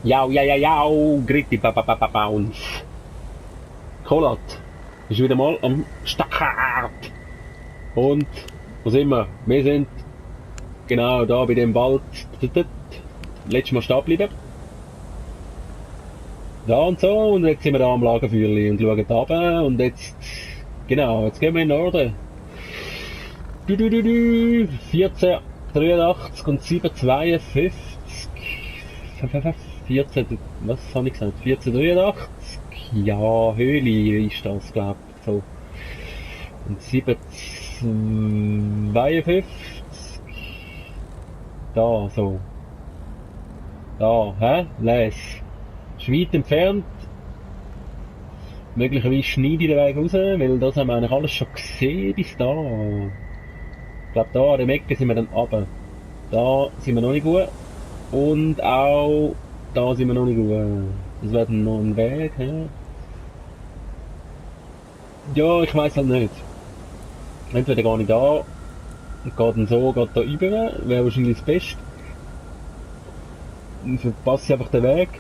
Jau, ja, ja, jau, Gritti, Bounce. Kolat ist wieder mal am Start. Und, wo sind wir? Wir sind genau da bei dem Wald. Letztes Mal stehen geblieben. Da und so, und jetzt sind wir da am Lagerfeuerli und schauen runter. Und jetzt, genau, jetzt gehen wir in den Norden. 1483 und 752. 14, was habe ich gesagt? 1483? Ja, Höhle ist das, glaub ich, so. Und 752? Da, so. Da, hä? Les. Ist weit entfernt. Möglicherweise schneide ich den Weg raus, weil das haben wir eigentlich alles schon gesehen bis da. Ich glaube, da an der Ecke sind wir dann runter. Da sind wir noch nicht gut. Und auch da sind wir noch nicht gut. Das wäre dann noch ein Weg, hä? Ja, ich weiß halt nicht. Entweder gehe ich da und gehe dann so, geht da über, wäre wahrscheinlich das Beste. Dann verpasse ich einfach den Weg.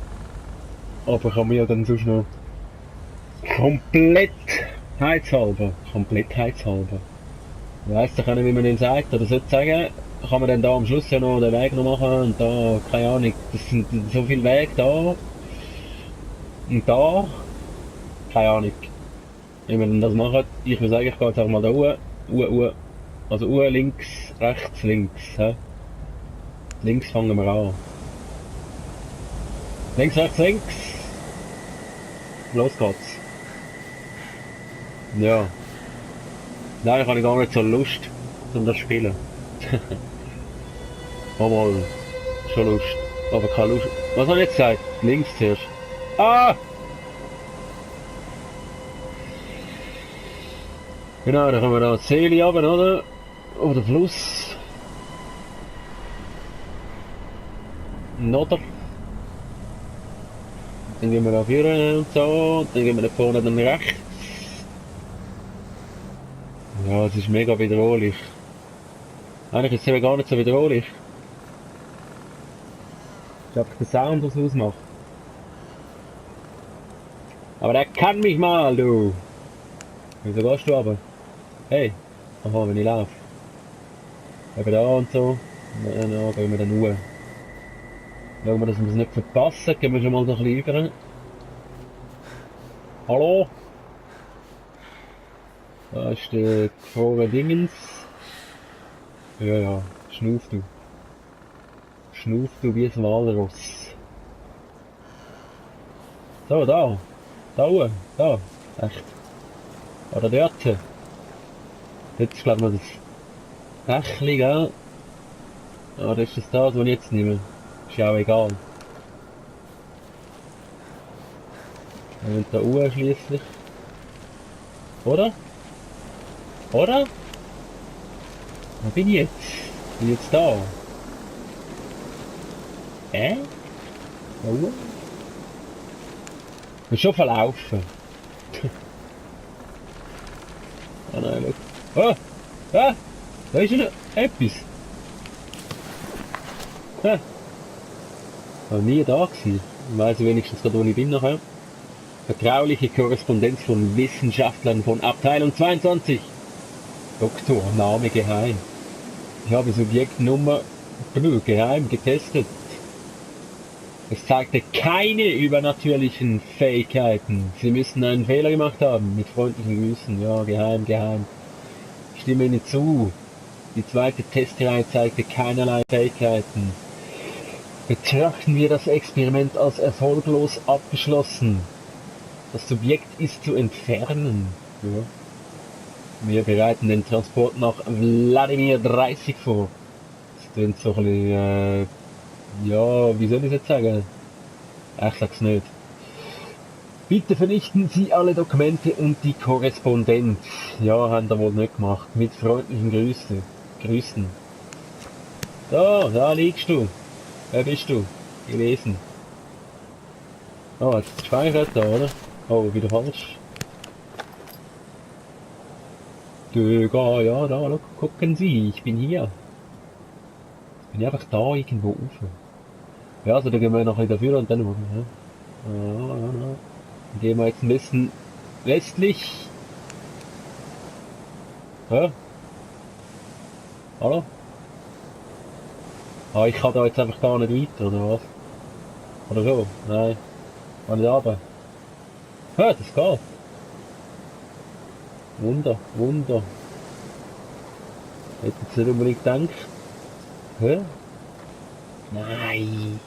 Aber ich kann mir dann sonst noch Komplettheitshalber. Ich weiss doch auch nicht, wie man den sagt, oder sollte sagen, kann man dann da am Schluss ja noch den Weg noch machen und da, keine Ahnung, das sind so viele Wege da und da, keine Ahnung, wie man denn das macht. Ich würde sagen, ich gehe jetzt einfach mal da also links, rechts, links, hä? Links fangen wir an. Links, rechts, links. Los geht's. Ja. Nein, ich habe gar nicht so Lust, um das zu spielen. Mal schon Lust, aber keine Lust. Was habe ich jetzt gesagt? Links zuerst. Ah! Genau, dann kommen wir da die Seele runter, oder? Oder Fluss. Oder? Dann gehen wir da vorne und so, dann gehen wir da vorne dann rechts. Ja, es ist mega bedrohlich. Eigentlich ist es eben gar nicht so bedrohlich. Ich glaube, der Sound, was ausmacht. Aber der kann mich mal, du! Wieso gehst du aber? Hey! Aha, wenn ich laufe. Eben da und so. Dann gehen wir dann hoch. Schauen wir, dass wir das nicht verpassen. Gehen wir schon mal noch ein bisschen über. Hallo? Da ist der gefrorene Dingens. Ja, ja. Schnuff du. Schnuff du wie ein Walross. So, da. Da oben. Da. Echt. Oder dort. Jetzt ist glaube ich noch das Bächli, gell? Oder ist das was ich jetzt nehme? Ist ja auch egal. Wir sind da oben schliesslich. Oder? Oder? Wo bin ich jetzt? Bin ich jetzt da? Da oben? Ich bin schon verlaufen. Ah nein, schau. Ah! Ah! Da ist noch etwas. Ah! War nie da gewesen. Ich weiss wenigstens gerade, wo ich bin nachher. Vertrauliche Korrespondenz von Wissenschaftlern von Abteilung 22. Doktor, Name geheim. Ich habe Subjektnummer geheim getestet. Es zeigte keine übernatürlichen Fähigkeiten. Sie müssen einen Fehler gemacht haben. Mit freundlichen Grüßen. Ja, geheim, geheim. Ich stimme Ihnen zu. Die zweite Testreihe zeigte keinerlei Fähigkeiten. Betrachten wir das Experiment als erfolglos abgeschlossen. Das Subjekt ist zu entfernen. Ja. Wir bereiten den Transport nach Wladimir 30 vor. Das klingt so ein bisschen, ja, wie soll ich es jetzt sagen? Ich sag's nicht. Bitte vernichten Sie alle Dokumente und die Korrespondenz. Ja, haben wir wohl nicht gemacht. Mit freundlichen Grüßen. Da liegst du. Wer bist du? Gewesen. Oh, jetzt ist gespeichert da, oder? Oh, wieder falsch. Ja, da, gucken Sie, ich bin hier. Ich bin einfach da irgendwo rauf. Ja, also da gehen wir noch ein bisschen dafür und dann machen wir. Ja. Ja, ja, ja. Dann gehen wir jetzt ein bisschen westlich. Ja, hallo? Ah, ich kann da jetzt einfach gar nicht weiter, oder was? Oder so? Nein, kann nicht runter. Ja, das geht. Wunder, Wunder. Hätte jetzt nicht unbedingt gedacht. Hä? Nein.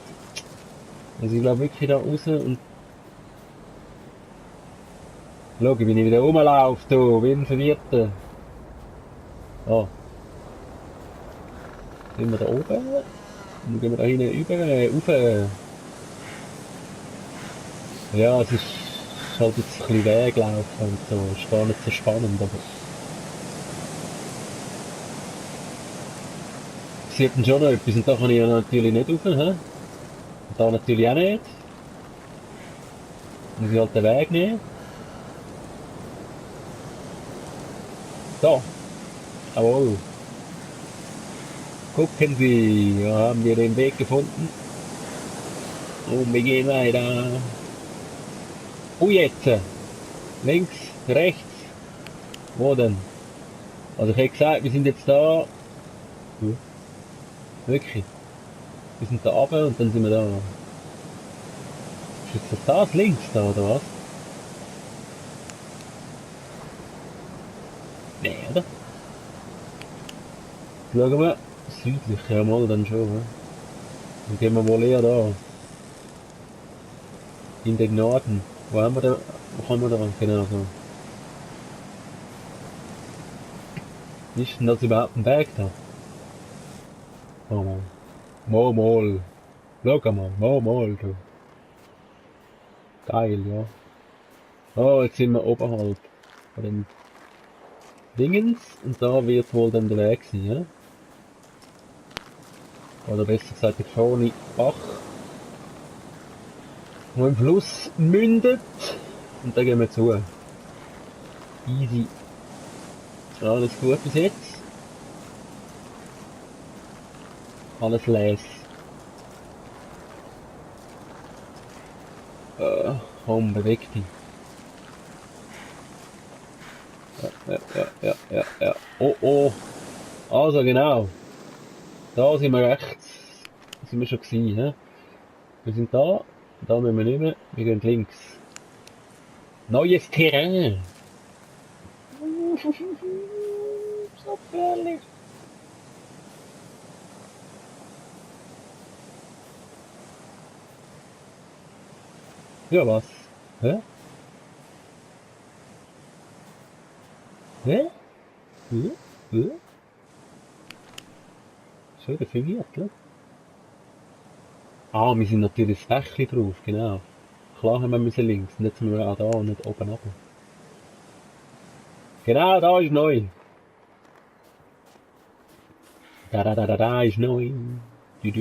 Also ich glaube wirklich da raus und schau, wie ich wieder rumlaufe, du, wie ein Verwirrter. Ah, sind wir da oben? Dann gehen wir da hinten über, rauf. Ja, es ist halt jetzt ein bisschen Weglaufen und so. Ist gar nicht so spannend, aber es sieht dann schon noch etwas. Und da kann ich ja natürlich nicht rauf, hä? Und da natürlich auch nicht. Muss ich halt den Weg nehmen. Da, jawohl. Gucken Sie, ja, haben wir den Weg gefunden. Und wir gehen weiter. Oh, jetzt. Links, rechts. Wo denn? Also ich hätte gesagt, wir sind jetzt da. Hm, wirklich. Wir sind da runter und dann sind wir da. Ist jetzt das links da, oder was? Nee, oder? Schauen wir. Südlich, ja mal dann schon. Ne? Dann gehen wir wohl eher da. In den Norden. Wo haben wir da? Wo kommen wir da? Genau so. Ist denn das überhaupt ein Weg da? Oh mal. Mal, mal. Schau mal. Mal, mal. Du. Geil, ja. Oh, jetzt sind wir oberhalb von den Dingens und da wird wohl dann der Weg sein, ja? Oder besser gesagt der vorne Bach, wo im Fluss mündet und da gehen wir zu. Easy. Alles gut bis jetzt. Alles les. Komm, beweg dich. Ja. Oh, oh. Also genau. Da sind wir rechts. Da sind wir schon gewesen, hä? Wir sind da müssen wir nicht mehr. Wir gehen links. Neues Terrain. So gefährlich. Ja, was? Hä? Hä? Hä? Hä? Schon wieder verwirrt, gell? Ah, wir sind natürlich das Fächli drauf, genau. Klar haben wir müssen links, und jetzt sind wir auch da und nicht oben runter. Genau, da ist neu. Da ist neu. Du.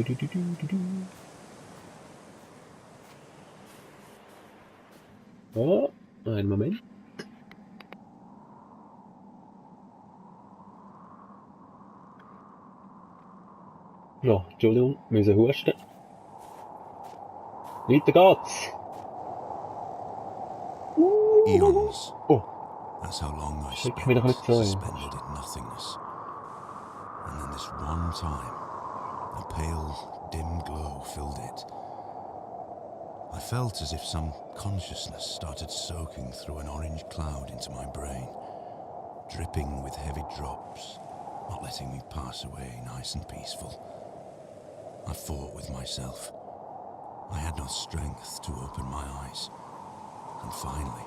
Oh, einen Moment. Ja, Entschuldigung, müssen husten. Weiter geht's. Eons. Oh, That's how long I schreck mich doch spent nicht so. suspended in nothingness. And then this one time, a pale, dim glow filled it. I felt as if some consciousness started soaking through an orange cloud into my brain, dripping with heavy drops, not letting me pass away nice and peaceful. I fought with myself. I had no strength to open my eyes. And finally,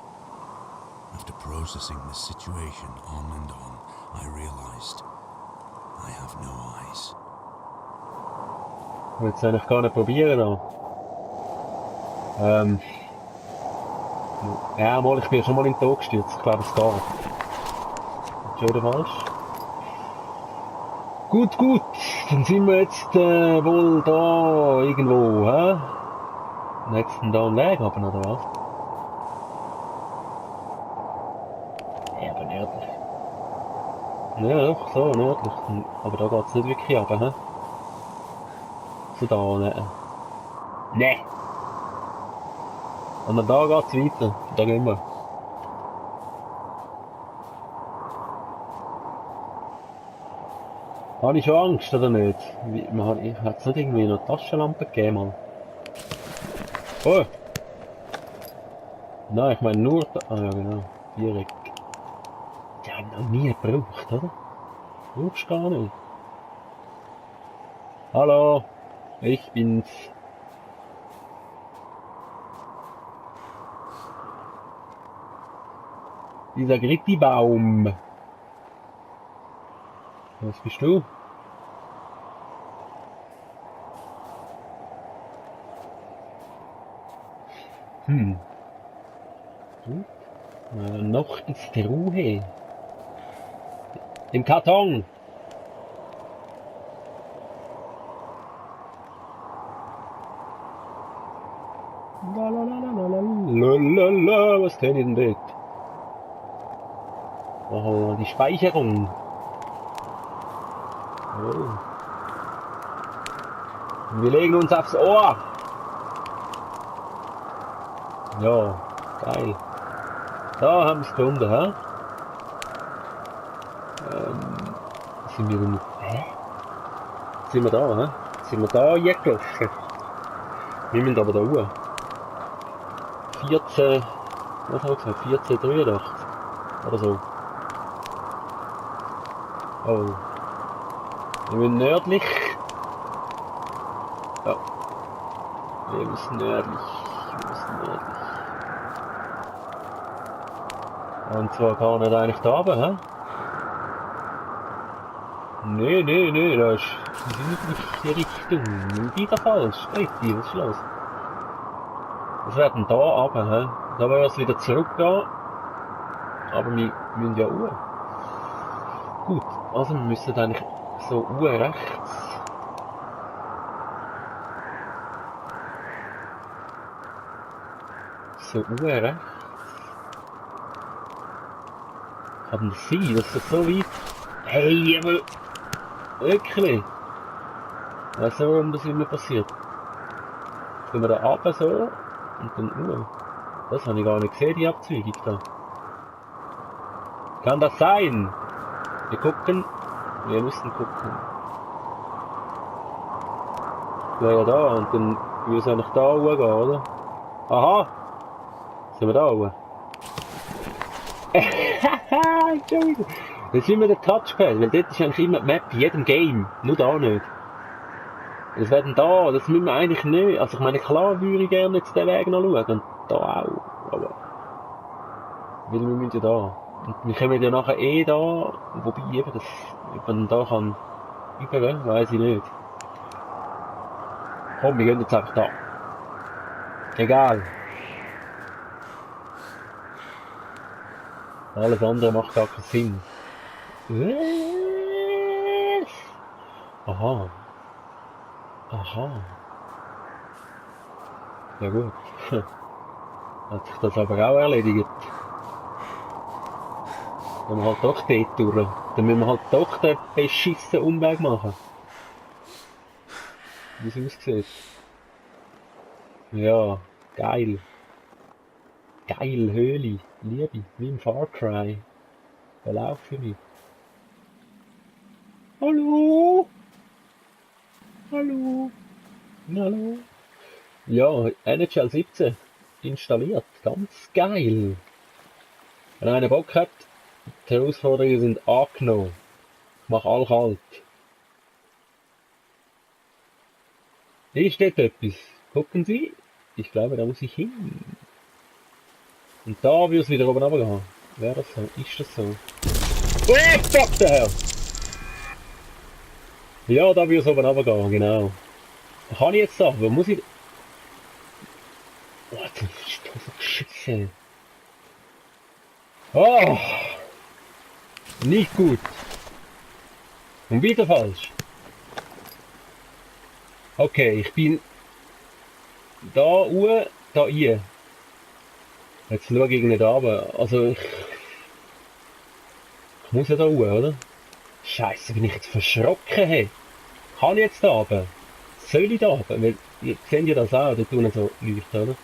after processing the situation on and on, I realized I have no eyes. Ich will es eigentlich gar nicht probieren da. Ja, mal, ich bin ja schon mal in den Tod gestürzt. Ich glaube, es geht. Schon wieder falsch. Gut. Dann sind wir jetzt wohl da irgendwo, hä? Und jetzt denn da einen Weg haben, oder was? Ja, aber nördlich. Ja, doch, so, nördlich. Aber da geht's nicht wirklich runter, hä? So da, ne? Ne. Und da geht's weiter. Da gehen wir. Habe ich schon Angst, oder nicht? Hat es nicht irgendwie noch Taschenlampe gegeben? Mann? Oh! Nein, ich meine nur... Ah ja, genau. Viereck. Die haben noch nie gebraucht, oder? Brauchst gar nicht. Hallo! Ich bin's. Dieser Grittibaum. Was bist du? Gut. Noch ist Ruhe. Im Karton. Lalalala, was tun ich denn dort? Oh, die Speicherung. Oh. Wir legen uns aufs Ohr. Ja, geil. Da haben wir es gefunden, hä? Sind wir denn... Hä? Sind wir da, hä? Sind wir da gelaufen? Wir müssen aber da hoch. 14... Was habe ich gesagt? 1483. Oder so. Oh. Wir müssen nördlich. Ja. Wir müssen nördlich. Und zwar gar nicht eigentlich da oben, hä? Nee, da ist südliche Richtung. Wieder falsch. Richtig, was ist los? Was wird denn da runter, hä? Da wollen wir jetzt wieder zurückgehen. Aber wir müssen ja hoch. Gut, also wir müssen eigentlich so hoch rechts. So hoch rechts. Kann das sein, dass das so weit... Hey, aber... Wirklich? Weißt du, warum das immer passiert? Jetzt gehen wir da runter so und dann Das habe ich gar nicht gesehen, die Abzweigung da. Kann das sein? Wir müssen gucken. Wäre ja da und dann müssen wir eigentlich da hochgehen, oder? Aha! Sind wir da oben? Entschuldigung. Das ist immer der Touchpad, weil dort ist eigentlich immer die Map in jedem Game. Nur da nicht. Das wäre dann da, das müssen wir eigentlich nicht. Also ich meine, klar würde ich gerne jetzt den Weg noch schauen. Und da auch. Aber... Weil wir müssen ja da. Und wir kommen ja nachher da. Wobei eben das... Ob man da kann... Üben, weiss ich nicht. Komm, wir gehen jetzt einfach da. Egal. Alles andere macht gar keinen Sinn. Aha. Ja gut. Hat sich das aber auch erledigt. Dann wir halt doch dort durch. Dann müssen wir halt doch den beschissen Umweg machen. Wie es aussieht. Ja, geil. Geil, Höhle. Liebe, wie im Far Cry. Verlauf für mich. Hallo? Hallo? Hallo? Ja, NHL 17 installiert. Ganz geil. Wenn einer Bock hat, die Herausforderungen sind angenommen. Ich mache all kalt. Hier steht etwas. Gucken Sie. Ich glaube, da muss ich hin. Und da wird es wieder oben runtergehen. Wäre das so? Ist das so? Oh, fuck the hell! Ja, da wird es oben runtergehen, genau. Kann ich jetzt sagen, wo muss ich... Oh, das ist doch so geschissen. Oh! Nicht gut. Und wieder falsch. Okay, ich bin... Da oben, da hier. Jetzt schaue ich nicht runter. Also ich muss ja da hoch, oder? Scheiße, bin ich jetzt verschrocken, hey. Kann ich jetzt da runter? Soll ich da runter? Weil, ihr seht ja das auch, da tun so leuchten, oder?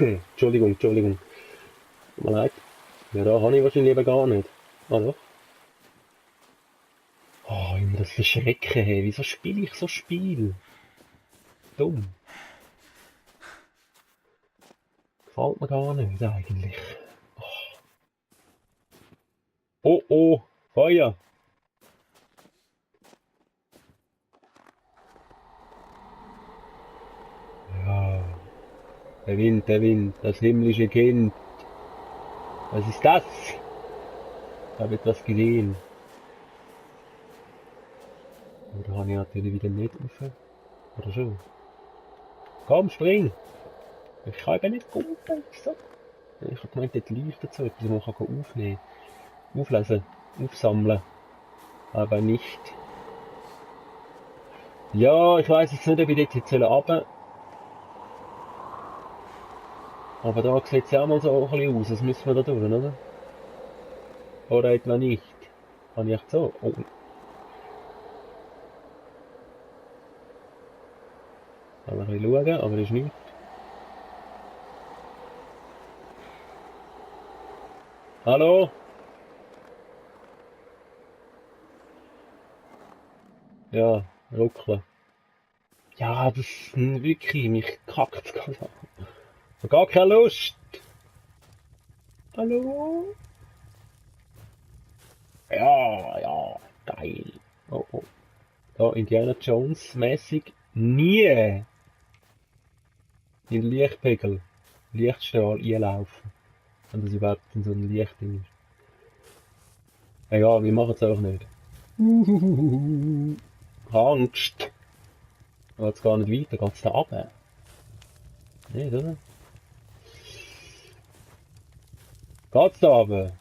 Entschuldigung. Tut mir leid. Ja, da habe ich wahrscheinlich eben gar nicht. Ah, doch. Oh, immer das Verschrecken, hey. Wieso spiele ich so Spiel? Dumm. Gefällt mir gar nicht, eigentlich. Oh, oh. Feuer. Ja. Der Wind. Das himmlische Kind. Was ist das? Ich habe etwas gesehen. Oder habe ich natürlich wieder nicht rauf? Oder schon? Komm, spring! Ich kann eben nicht kumpen. So. Ich habe gemeint, dort leuchtet so etwas, was man aufnehmen kann. Auflesen. Aufsammeln. Aber nicht. Ja, ich weiss jetzt nicht, ob ich dort jetzt runter. Aber da sieht es ja auch mal so ein bisschen aus, das müssen wir da tun, oder? Oder etwa nicht? Kann ich echt so? Oh. Kann ein bisschen schauen, aber das ist nichts. Hallo? Ja, ruckeln. Ja, das ist wirklich, mich kackt gerade an. Ich hab gar keine Lust. Hallo? Ja, geil. Oh, oh. Da Indiana Jones mäßig nie in den Lichtpegel, Lichtstrahl einlaufen. Wenn das überhaupt in so ein Lichtding ist. Egal, wir machen es auch nicht. Angst. Geht's gar nicht weiter, geht's da runter? Nicht, oder? Geht's da runter?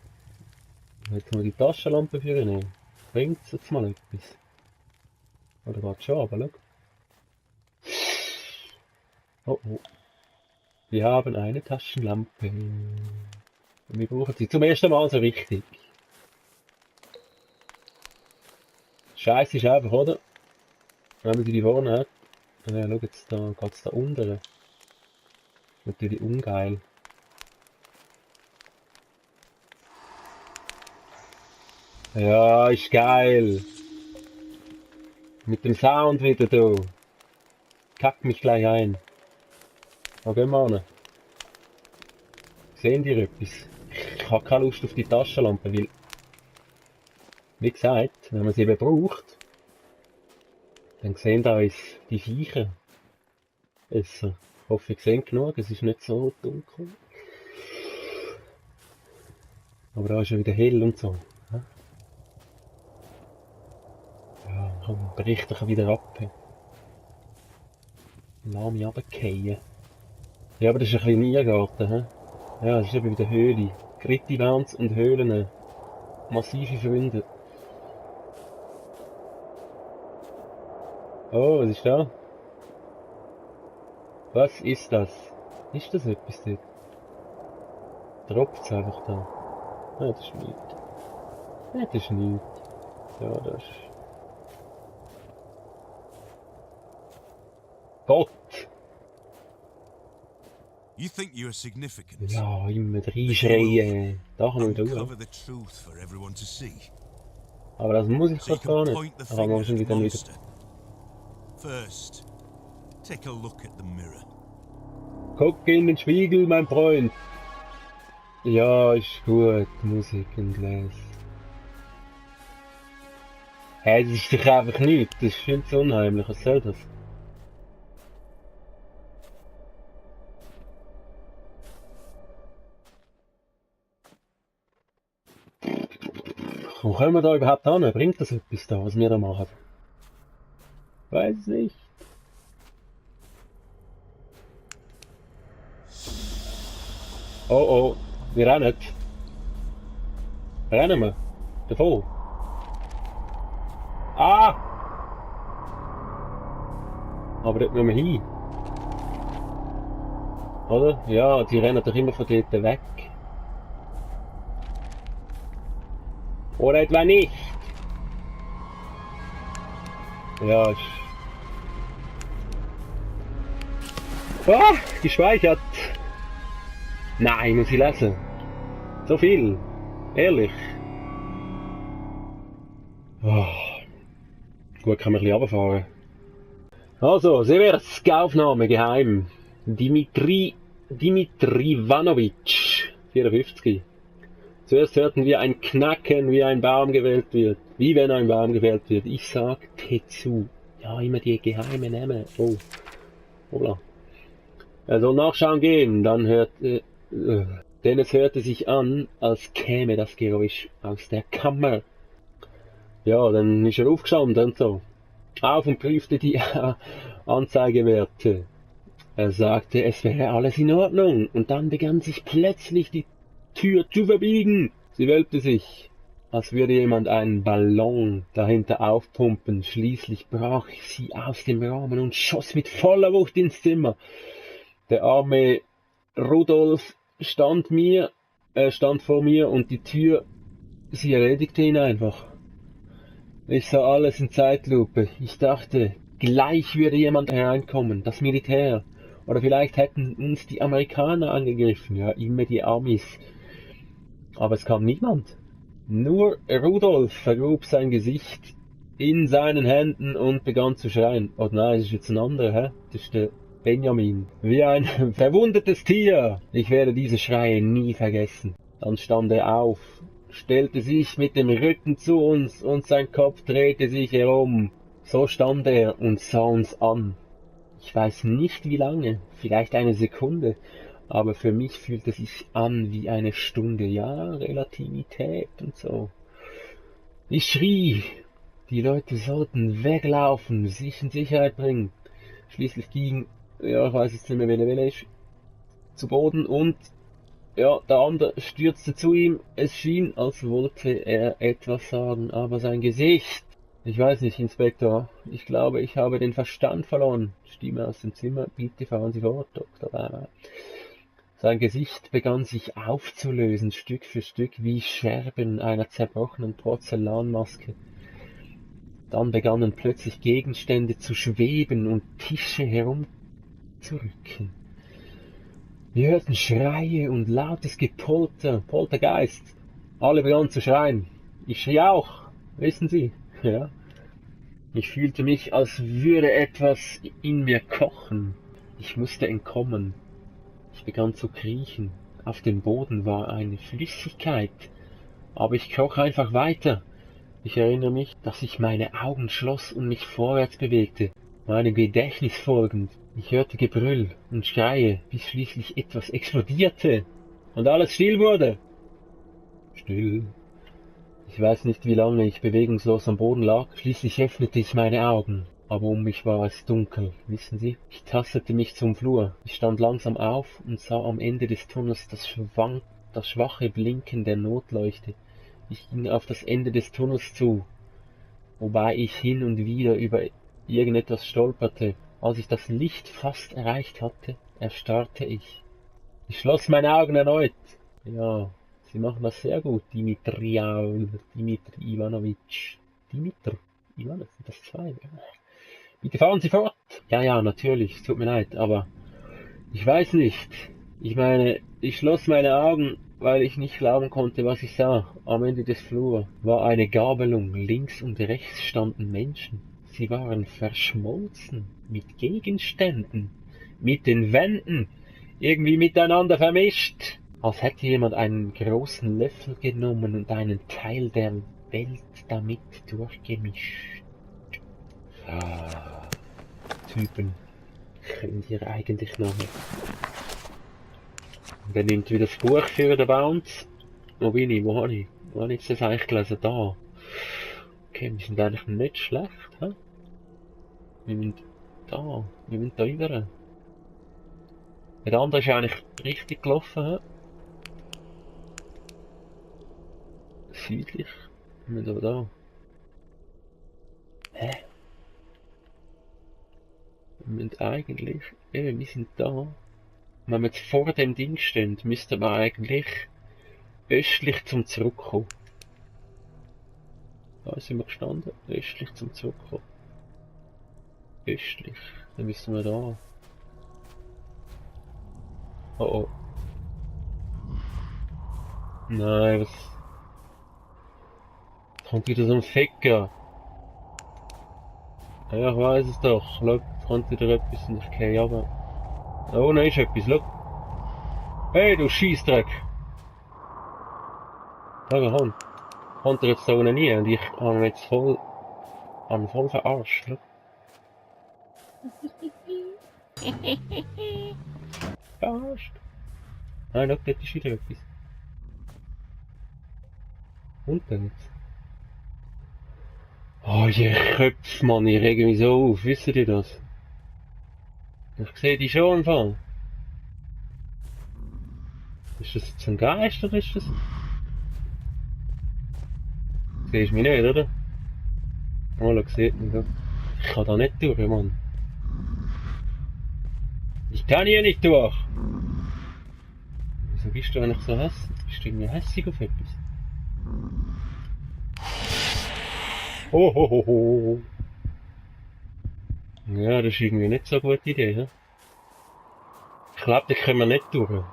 Jetzt mal die Taschenlampe für nehmen. Bringt's jetzt mal etwas? Oder geht's schon runter, schau. Oh, oh. Wir haben eine Taschenlampe. Und wir brauchen sie zum ersten Mal so richtig. Scheiße ist einfach, oder? Wenn man die vorne hat. Ja, schau jetzt, da geht's da unten. Natürlich ungeil. Ja, ist geil. Mit dem Sound wieder da. Kackt mich gleich ein. Da gehen wir an. Sehen die etwas? Ich habe keine Lust auf die Taschenlampe, weil, wie gesagt, wenn man sie eben braucht, dann sehen da uns die Viecher besser. Ich hoffe, ihr seht genug, es ist nicht so dunkel. Aber da ist ja wieder hell und so. Ja, komm, bricht doch wieder ab. Lass mich runterfallen. Ja, aber das ist ein bisschen Niergarten, hä? Ja, das ist eben wieder Höhle. Grittiwans und Höhlen. Massive Funde. Oh, was ist da? Was ist das? Ist das etwas dort? Tropft's einfach da? Ja, das ist nichts. Ja, das ist nichts. Ja, das ist... Gott! You think you are significant? Ja, immer reinschreien. Da kann man wieder Uncover the truth for everyone to see. Aber das muss ich So you doch gar can nicht. point the Da kann man finger wahrscheinlich at the dann wieder... monster. First, take a look at the mirror. Guck in den Spiegel, mein Freund. Ja, ist gut. Musik und Les. Hey, das ist doch einfach nichts. Das ist viel zu unheimlich. Was soll das? Wo kommen wir da überhaupt hin? Bringt das etwas da, was wir da machen? Weiß nicht. Oh oh, wir rennen. Rennen wir? Davon? Ah! Aber dort müssen wir hin. Oder? Ja, die rennen doch immer von dort weg. Oder etwa nicht? Ja, Ah, gespeichert. Nein, muss ich lesen. So viel. Ehrlich. Oh. Gut, kann man ein bisschen runterfahren. Also, Seversk, Aufnahme, geheim. Dmitri Ivanovic, 54. Zuerst hörten wir ein Knacken, wie ein Baum gewählt wird. Wie wenn ein Baum gewählt wird. Ich sagte zu. Ja, immer die geheime Namen. Oh. Hola. Er soll nachschauen gehen, denn es hörte sich an, als käme das Geräusch aus der Kammer. Ja, dann ist er aufgestanden und so. Auf und prüfte die Anzeigewerte. Er sagte, es wäre alles in Ordnung, und dann begann sich plötzlich die Tür zu verbiegen. Sie wölbte sich, als würde jemand einen Ballon dahinter aufpumpen. Schließlich brach sie aus dem Rahmen und schoss mit voller Wucht ins Zimmer. Der arme Rudolf stand vor mir, und die Tür, sie erledigte ihn einfach. Ich sah alles in Zeitlupe. Ich dachte, gleich würde jemand hereinkommen, das Militär. Oder vielleicht hätten uns die Amerikaner angegriffen, ja, immer die Amis. Aber es kam niemand. Nur Rudolf vergrub sein Gesicht in seinen Händen und begann zu schreien. Oh nein, das ist jetzt ein anderer, hä? Das ist der Benjamin. Wie ein verwundetes Tier. Ich werde diese Schreie nie vergessen. Dann stand er auf, stellte sich mit dem Rücken zu uns, und sein Kopf drehte sich herum. So stand er und sah uns an. Ich weiß nicht wie lange, vielleicht eine Sekunde, aber für mich fühlt es sich an wie eine Stunde. Ja, Relativität und so. Ich schrie, die Leute sollten weglaufen, sich in Sicherheit bringen. Schließlich ging, ja, ich weiß jetzt nicht mehr, wer ist, zu Boden, und ja, der andere stürzte zu ihm. Es schien, als wollte er etwas sagen, aber sein Gesicht... Ich weiß nicht, Inspektor. Ich glaube, ich habe den Verstand verloren. Stimme aus dem Zimmer. Bitte fahren Sie fort, Doktor. Sein Gesicht begann sich aufzulösen, Stück für Stück, wie Scherben einer zerbrochenen Porzellanmaske. Dann begannen plötzlich Gegenstände zu schweben und Tische herumzurücken. Wir hörten Schreie und lautes Gepolter. Poltergeist. Alle begannen zu schreien. Ich schrie auch, wissen Sie. Ja. Ich fühlte mich, als würde etwas in mir kochen. Ich musste entkommen. Ich begann zu kriechen. Auf dem Boden war eine Flüssigkeit, aber ich kroch einfach weiter. Ich erinnere mich, dass ich meine Augen schloss und mich vorwärts bewegte, meinem Gedächtnis folgend. Ich hörte Gebrüll und Schreie, bis schließlich etwas explodierte und alles still wurde. Still. Ich weiß nicht, wie lange ich bewegungslos am Boden lag. Schließlich öffnete ich meine Augen, aber um mich war es dunkel, wissen Sie? Ich tastete mich zum Flur. Ich stand langsam auf und sah am Ende des Tunnels das schwache Blinken der Notleuchte. Ich ging auf das Ende des Tunnels zu, wobei ich hin und wieder über irgendetwas stolperte. Als ich das Licht fast erreicht hatte, erstarrte ich. Ich schloss meine Augen erneut. Ja, Sie machen das sehr gut, Dmitri Ivanovic. Dmitri Ivanovic, sind das zwei? Bitte fahren Sie fort. Ja, natürlich, es tut mir leid, aber ich weiß nicht. Ich meine, ich schloss meine Augen, weil ich nicht glauben konnte, was ich sah. Am Ende des Flurs war eine Gabelung. Links und rechts standen Menschen. Sie waren verschmolzen mit Gegenständen, mit den Wänden, irgendwie miteinander vermischt. Als hätte jemand einen großen Löffel genommen und einen Teil der Welt damit durchgemischt. Ah, Typen. Könnt ihr eigentlich noch nicht. Der nimmt wieder das Buch für den Bounce. Wo bin ich? Wo habe ich jetzt das eigentlich gelesen? Da. Okay, wir sind eigentlich nicht schlecht, hä? Wir müssen da rüber. Der andere ist eigentlich richtig gelaufen, hä? Südlich. Wir müssen aber da. Hä? Wir müssen eigentlich... Eben, wir sind da. Wenn wir jetzt vor dem Ding stehen, müssten wir eigentlich östlich zum Zurückkommen. Da sind wir gestanden, östlich zum Zurückkommen. Östlich. Dann müssen wir da. Oh oh. Nein, was? Kommt wieder so ein Fecker. Ja, ich weiß es doch. Schau, jetzt kommt wieder etwas und ich gehe runter. Oh, nein, ist etwas, schau. Hey, du Scheissdreck. Schau, komm. Kommt er jetzt da unten rein und ich habe ihn jetzt voll verarscht, schau. Verarscht. Nein, schau, dort ist wieder etwas. Und dann jetzt? Oh, ihr Köpfe, Mann, ich rege mich so auf, wisst ihr das? Ich sehe die schon im Fall. Ist das jetzt ein Geist oder ist das? Siehst du mich nicht, oder? Mal, sieht mich da. Ich kann da nicht durch, Mann. Ich kann hier nicht durch! Wieso bist du eigentlich so hässlich? Bist du irgendwie hässlich auf etwas? Oh, ho, ho, ho. Ja, das ist irgendwie nicht so eine gute Idee, he? Ich glaube, da können wir nicht durch.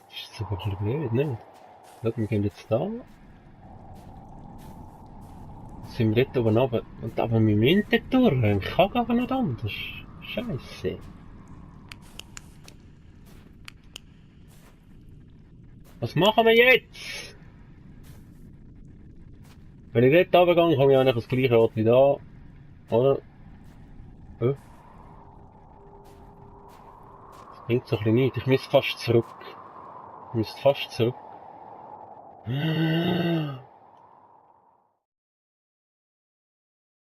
Das ist jetzt aber ein bisschen blöd, ne? Schau, wir gehen jetzt da. Jetzt sind wir dort oben runter. Und aber wir müssen dort durch. Ich kann gar nicht anders. Scheiße. Was machen wir jetzt? Wenn ich dort runtergehe, komme ich eigentlich ans gleiche Ort wie da. Oder? Das bringt so ein bisschen nichts. Ich müsste fast zurück. Ich müsste fast zurück.